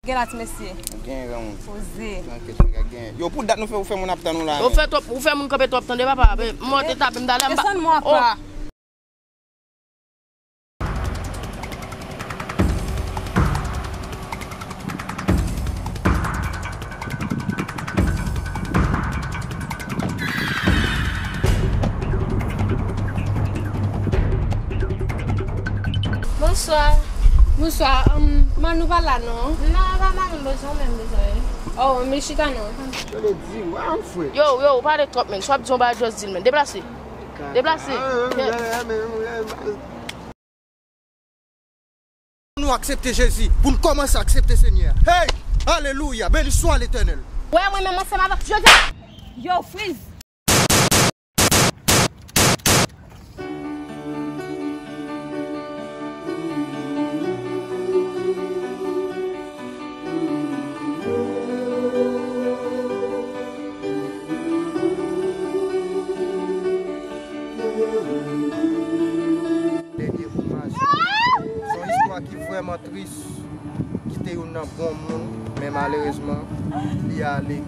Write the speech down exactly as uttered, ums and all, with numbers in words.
Gen la, ti mesye. Gen, gran moun. Poze. Trankil, nèg la gen. Yo, pou dat nou fè, ou fè moun ap tann ou la, ou fè twòp, ou fè moun kanpe twòp, tande, papa. Men, m monte tape m talè, m pa. Desann mwen apa. Bonswa. Bonswa. Um, Manou pa la, non? Non, pa Manou, bezwen, men bezwen. Oh, men chita, non. Yo, yo, ou pale twòp, men. Si w ap di yon bagay, just di l, men. Deplase. Deplase. Nou aksepte Jezi, pou n kòmanse aksepte Senyè. Hey! Alelouya! Beni swa Letènèl! Wè, mwen menm ansanm avèk Jozèf. Yo, friz! Dènye omaj. Se yon istwa ki vrèman tris. Kite youn nan bon moun, men malerezman, li ale.